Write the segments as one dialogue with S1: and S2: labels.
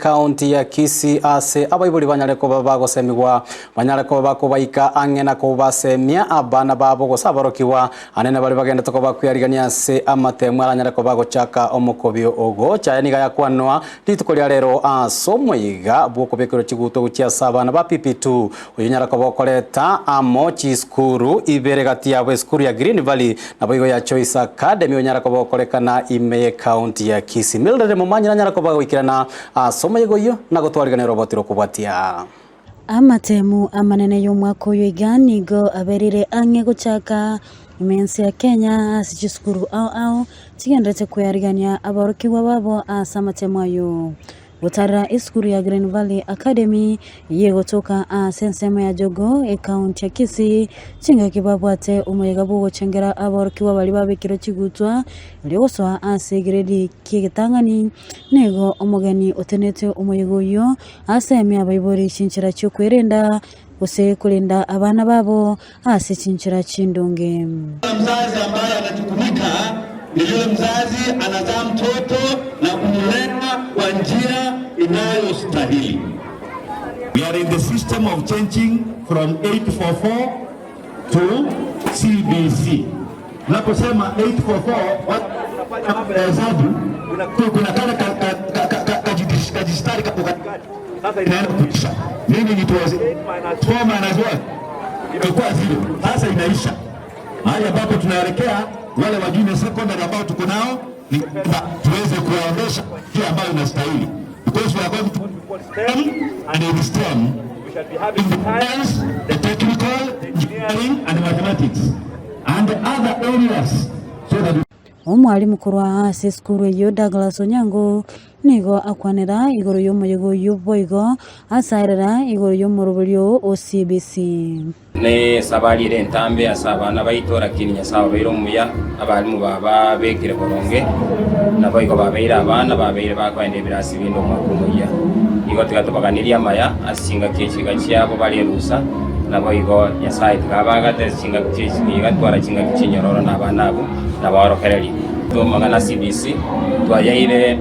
S1: y'ekaunti ya Kisii ase abaibori banyare koba bagosemigwa banyare koba bakobaika ang'e na kobasemia abana babo gose aborokigwa anene baria bagendete koba kwearigania ase amatemu aranyare koba agochaka omokobio ogocha. Aya nigo ayakwanwa rituko ria rero ase omoiga bw'okobekerwa chiguto gochia ase abana ba PP2 oyio onyara koba okoreta amo chisukuru ibere gati yabo esukuru ya Green Valley Naboigo ya Choice Academy onyara koba okorekana ime y'ecounty ya Kisii. Mildred Momanyi nanyara koba goikerana ase omoyega oyio na gotwarigania oroboti rokobwatia.
S2: Amatemu amanene y'omwaka oyo iga nigo aberire ang'e gochaka ime y'ense ya Kenya ase chisukuru ao ao chigenderete kwearigania aborokigwa babo ase amatemu ayio. Gotarera esukuru ya Green Valley Academy eyio egotoka ase ensemo ya Jogoo ekaunti ya Kisii, chingaki babwate omoyega bw'ogochengera aborokigwa baria babekirwe chigutwa erio gosoa ase egredi ki'egetang'ani. Nigo omogeni otenete omoyega oyio asemie abaibori chinchera chi'okwerenda gose korenda abana babo ase chinchera chindonge.
S3: Mzazi ambaye anajukumika ni yule mzazi anazaa mtoto na kumlea kwa njia inayostahili. We are in the system of changing from 844 to CBC. Unaposema 844 watu wanafanya mambo ya hesabu, kuna kale kajistari kapo katikati. Sasa inaenda kuisha. Mimi ni 4 minus 1 imekuwa zero. Sasa inaisha. Mahali ambapo tunaelekea wale wa junior secondary ambao tuko nao ni kwamba tuweze kuwaendesha kwa njia ambayo inastahili. Because we are going to STEM and in STEM we shall be having the science, the technical, engineering and mathematics and other areas so that
S2: Omwalimu korwa ase esukuru eyio Douglas Onyango nigo akwanera igoro y'omoyega oyio boigo asaerera igoro y'omoroberio o CBC.
S4: Nesabari ere entambe ase abana baito, lakini Nyasae obeire omuya, abalimu bababekire boronge, naboigo babeire abana babeire bakoenda ebirasi binde omwaka omoyia. Igo tiga tobaganirie amaya ase chingaki echi iga chiabo bare erusa, naboigo Nyasae tiga abagate ase chingaki chiechi iga twara chingaki chinyororo na abana abwo nabaorokererie. Amang'ana a CBC twayaire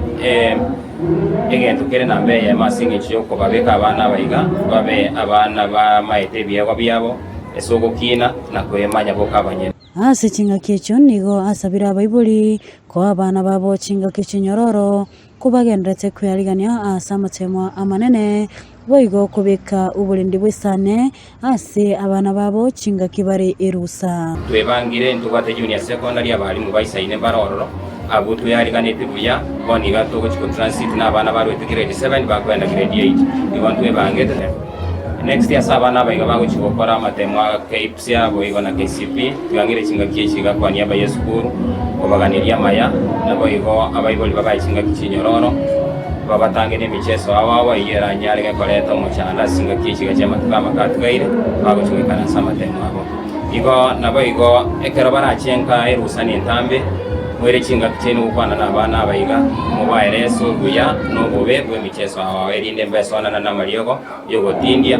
S4: egento kere namba eyemo ase engencho y'okobabeka abana aba iga babe abana bamaete ebiegwa biabo ase ogokina na kwemanya boka abanyene.
S2: Ase chingaki echio nigo asabire abaibori koa abana babo chingaki chinyororo, kobagenderete kwearigania ase amateemwa amanene, boigo kobeka oborendi bw'esane ase abana babo chingaki bare erusa.
S4: Twebangire ntobwate Junior Secondary abalimu baisaine mbare ororo, abwo tweariganetie buya, bono iga togochia go transit na abana barwete grade 7 bakoenda grade 8. Igo ntwebangete. Next ase abana aba iga bagochia gokora amatemo a KPSEA boigo na KCPE, twang'ire chingaki echi iga kwa niaba ye esukuru kobaganeria amaya, naboigo abaibori babae chingaki chinyororo, babatange nemicheso ao ao eyio eranyarege koreta omochando ase chingaki echi iga chi'amatuko amake atigaire, bagochia goikaransa amatemo abo. Igo naboigo ekero barachie nka erusani entambe, moire chingaki chiaino gokwana nabana aba iga, mobaerese obuya na obobe bw'emicheso ao ao, erinde mbesoanane namariogo y'ogotindia,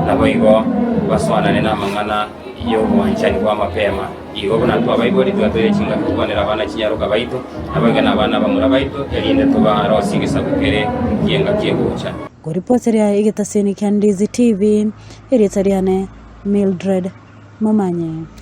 S4: naboigo basoanane namang'ana y'obwanchani bw'amapema. Igo buna twabaibori tiga toire chingaki tokwanere abana chinyaroka baito, naboigo nabana abamura baito, erinde tobarosie egesaku kere ki'engaki egocha.
S2: Koripoteria egetaseni kia Ndizi TV, erieta riane Mildred Momanye.